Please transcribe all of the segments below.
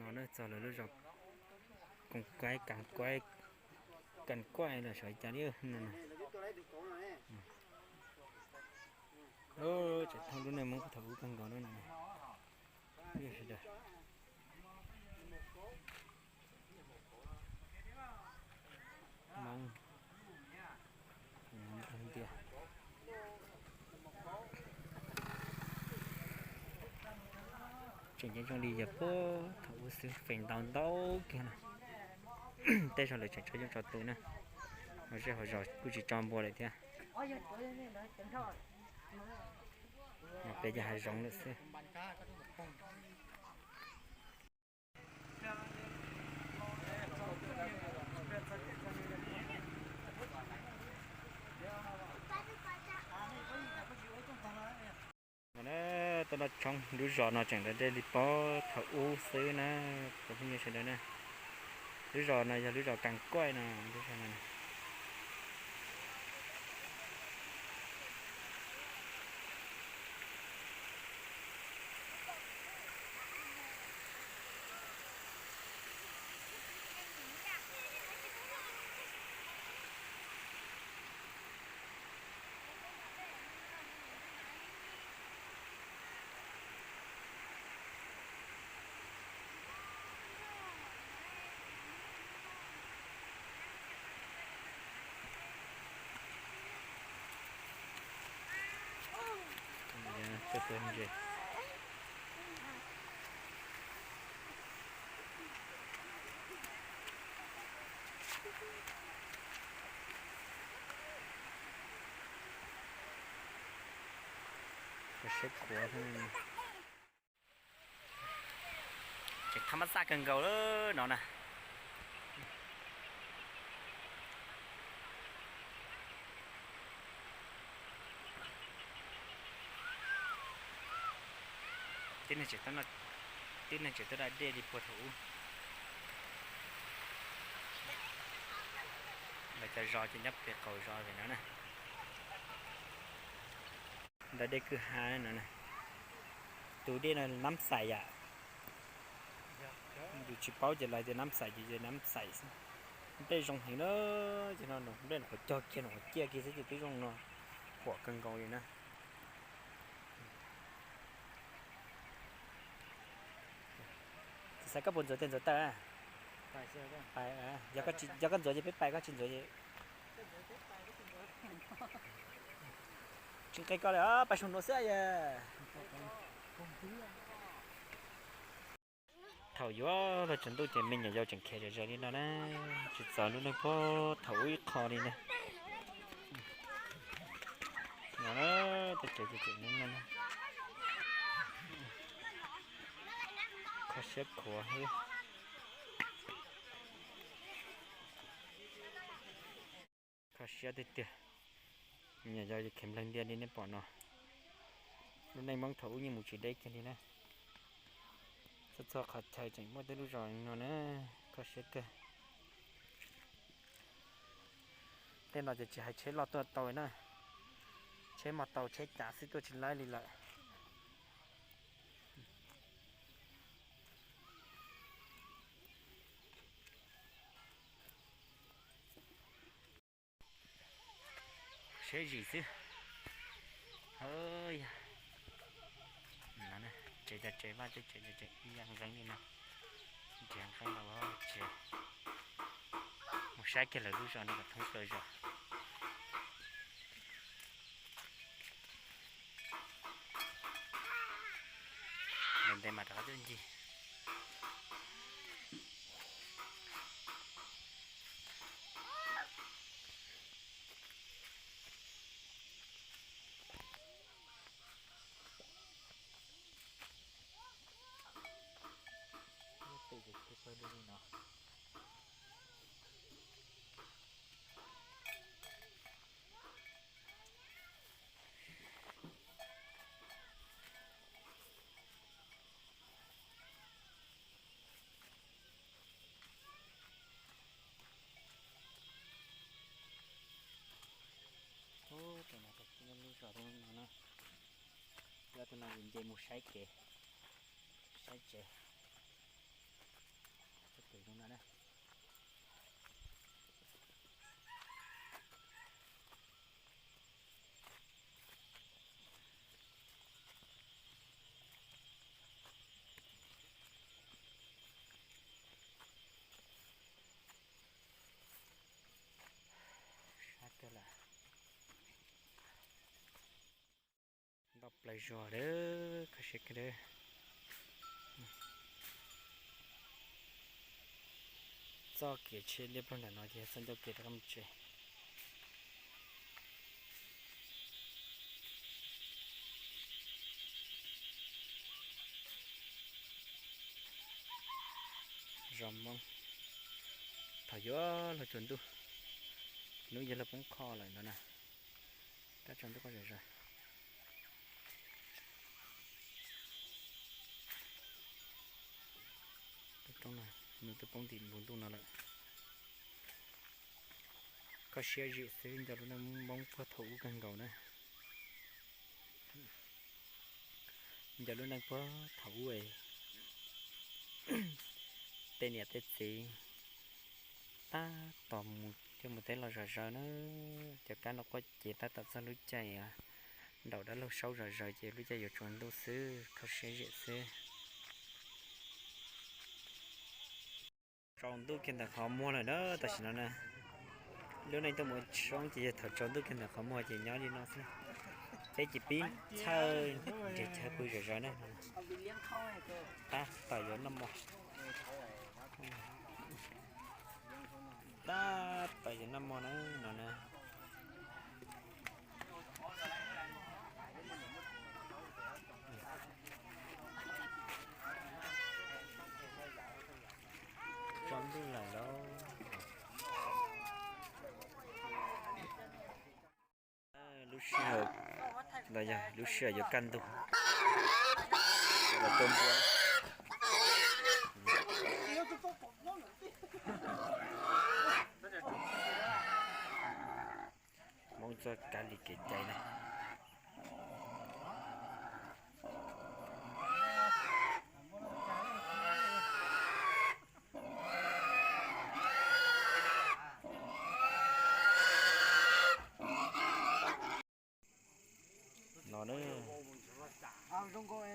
No na txog lawv lub zos Koos Kuaib, Kas Kuaib, Kas Kuaib los sav cas li no. Tseem thooj lub neej Hmoob thaum ub kawg nkaus na no. Sawv daws, Hmoob ntiag. Tseem ceeb zoo li yog puag thaum ub xwb, feem ntau ntau kiag no. Tej zaum lawv tseem tso yooj tso tus na, ho zej ho zos kuj tsis tso npua lawm thiab. Mas peb ces hav zoov lawm xwb. Tam no tshoob lub zos no tseem da dej li puag thaum ub xwb na, cov phooj ywg sawv daws na. Lub zos no yog lub zos Kas Kuaib no, lub zos no. Siab khuav. Tseem thab mab xaj kawg nkaus lawm no na. Tib neeg tseem tuaj da dej li puag thaum ub. Lawv cov zos ces nyob pem qaum zos pem no na. Ntawm dej kwj ha no, tus dej no Nab Xais yom. Yus tsis paub ces lawv tias Nab Xais ces yog Nab Xais xwb. Nplej zoo heev na, ces no nplej no qhuav cog kiag no qhuav ciaj kiag xwb ces twb zoo no, huam kawg nkaus li na. Txiv Xaiv, koj puas ntxuav tes ntxuav taw? Yog koj ntxuav ces peb pais, koj tsis ntxuav ces tsis nqis koj li, pais saum no xwb yog. Thaum yuav luag tsaus ntuj ces me nyuam yaus tseem khiav zom zaws li no na, tsis txog lub neej puag thaum ub ib qho li na. No na, tej kev ces tseem no na, kho siab khuav xwb. Kho siab tiag tiag. Me nyuam yaus ces khiav npleeg ntiag li nej pom no. Lub neej Hmoob thaum ub yeej mus tsis deb kiag li na. Txhua txhua qhov chaw tseem muaj tej lub zos no na, kho siab kawg. Tej no ces tsis hais tsheb loj tuaj tau na, tsheb mos taus tsheb cav xwb tuaj tsis laib li lawm. Siab zim xwb. Yog, tsev cov tsev vaj tsev tsev ib yam nqeeb li no, nrhiav nqeeb los tsev. Mus saib kiag lawv lub zos no kom thoob plaws zos. Ntev ntev mas rov qab tuaj ncig. Lub pem ces pawg lug li no. Ub, tus no, lub zos no na. Yog tus no ces nce mus saib kev, saib tsev. Plaws zuag a, kho siab kawg a. Txoj kev tsheb liab ploog nram no ces yog txoj ncauj kev rov qab mus tsev. Zos Hmoob, thaum yuav luag tsaus ntuj, hnub yuav luag poob qho lawm no na. Tab tsaus ntuj qoj zom zaws. Hnub twb poob tim npoo ntuj no lawm. Kho siab zim xwb, nco lub neej Hmoob puag thaum ub kawg nkaus na. Nco lub neej puag thaum ub, tej niam tej txiv tab tom mus liaj mus teb los zom zaws na. Cov kab no quaj ces tab tom txog lub caij nraum dab laug saub zom zaws ces lub caij yuav tsaus ntuj xwb, kho siab zim xwb. Tsaus ntuj kiag ntawm qhov muag lawm na, tam sim no na. Lub neej tuaj mus ua si ces yog thaum tsaus ntuj kiag ntawm qhov muag ces nyob li no xwb. Peb ces pib txhawj nrhiav chaw pw zom zaws na. Tab tom yuav noj mov. Tab tom yuav noj mov na no na. Tsaus ntuj lawm lauj. Lub sij hawm no yog lub sij hawm yuav kaj ntug, los tua npua. Hmoob txoj kab li kev cai na. No na,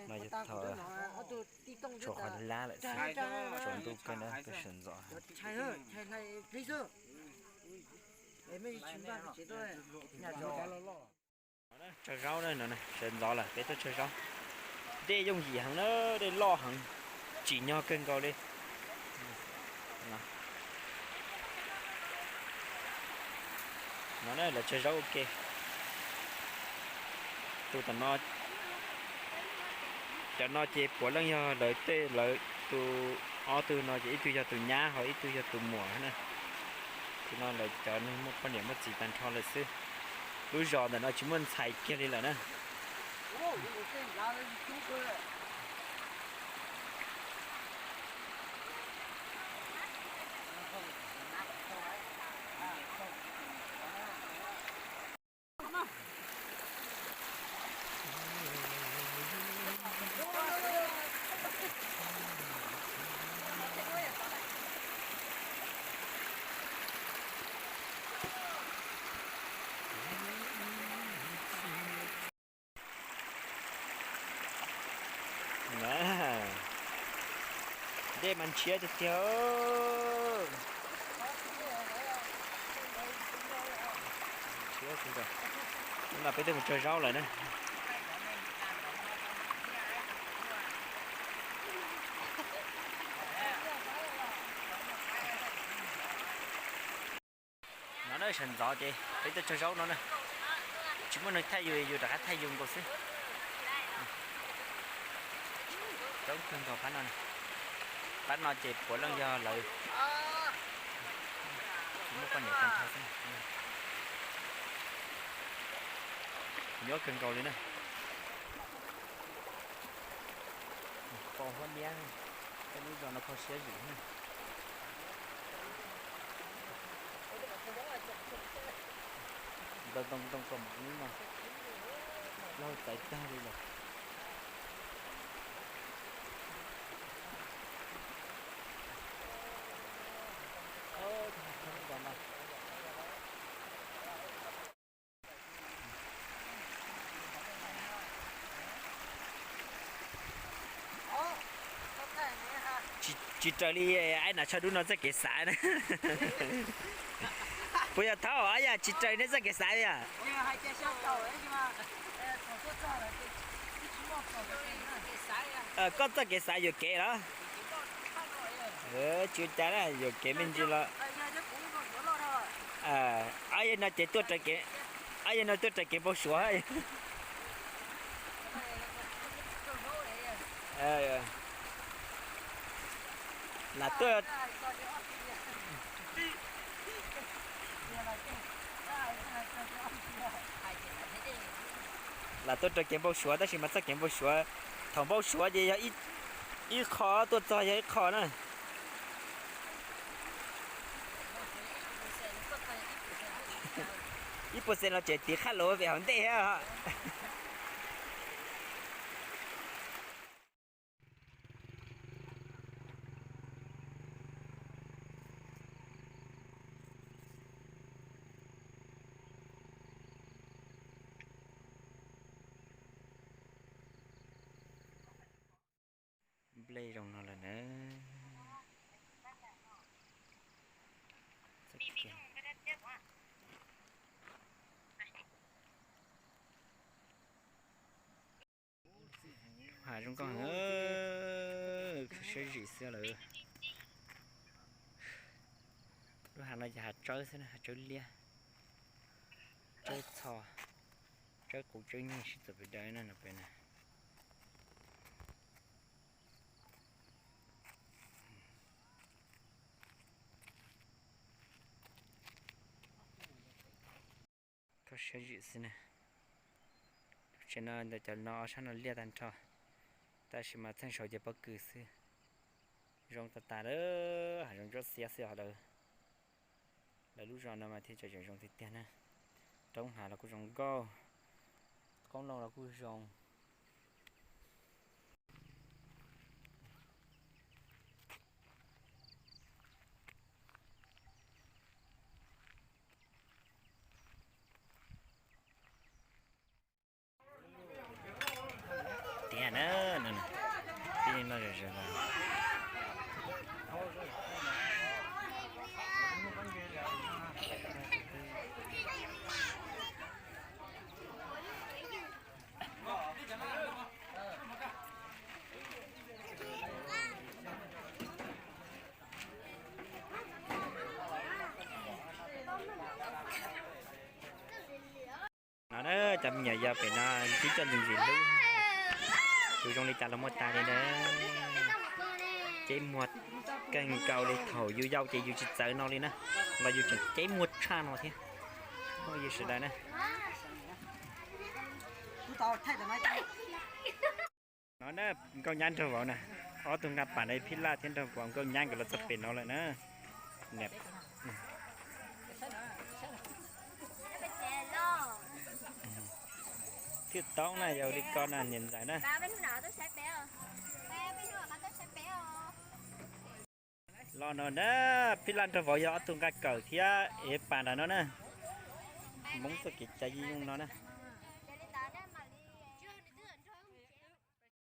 no yog thaum tshuav qhov lab lawm xwb, tsaus ntuj kawg na, koj sawv ntxov. Tsawg zaub na, no sawv ntxov lawm, peb tuaj tsawg zaub. Dej yooj yim heev na, dej loj heev, tsim nyog kawg nkaus li. No na, lawv tsawg zaub ua ke. Tus tom no, cov no ces puav leej yog lawv tej, lawv tus, ob tug no ces ib tug yog tus nyab ho ib tug yog tus muam na. Tus no lawv cov neeg muaj poj niam muaj txiv tag nrho lawm xwb. Lub zos ntawm no tsis muaj ntxhais kiag li lawm na. Dej mas ntshiab tiag tiag. Hnub no peb twb mus tsawg zaub lawm na. No na, sawv ntxov ces peb tuaj tsawg zaub no na. Tsis muaj neeg thaij yus, yus rov qab thaij yus nkaus xwb. Coob kawg nkaus phab no na. Phab no ces puav leej yog lawv tsis muaj poj niam tag nrho xwb. Nyuaj kawg nkaus li na. Pom huab liab, tej lub zos no kho siab zim na. Ntoo ntoo ntoo kom mus ub no, laug txaiv tag li lawm. Tsis raws li aib nav tsho dub no txoj kev xav na. Puas yog thaub, yog tsis raws nej txoj kev xav li os? Koj txoj kev xav yuam kev los? Tsis ua cas na, yuam kev me ntsis los. Ob yawg no ces tuaj raws kev, ob yawg no tuaj raws kev npau suav. Lam tuaj, lam tuaj raws kev npau suav tab sis mas txoj kev npau suav, thaum npau suav ces yog ib qho, tuaj txog yog ib qho na. Ib puas xees los tseem tiv qhab luv vim hauv ntej thiab. Nplej zoo no lawm na. Hav zoo nkauj heev, siab zim xwb lawm. Lub hav no ces hav tsawb xwb na, hav tsawb liab, tsawb txho, tsawb quv tsawb nyeg sib txuas pes daws no pem na. Koj siab zim xwb na. Lub tsev no ntawm cov no ob sab no liaj tag nrho, tab sis mas txheej saud ces pob kws xwb. Zoo tas tas lawm, hav zoov ntsuab xiab xwb os lawv. Lawv lub zos no mas thiaj tseem zoo tiag tiag na. Roob hav los kuj zoo nkauj, qoob loo los kuj zoo. Tiag na, tib neeg noj zom zaws los. No na, cov me nyuam yaus pem no ntsib coj ntxim ntxim hlub, tus zoo li cas los muaj tas li na. Ceb muag kawg nkaus li, thaum yus yau ces yus tsis txawv no li na, los yus tseem ceb muag tshaj no thiab. Yus sawv daws na. No na, nkauj nyab nraug vauv na, ob tug nqa pam na, Phij Laj thiab nraug vauv nkauj nyab nkawd los txog pem no lawm na. Thwj toob na, yog li ko na niam ntxawm na. Los no na, Phij Laj nraug vauv yog ob tug nqa kawm thiab ev pam nram no na. Hmoob txoj kev cai yooj yim no na.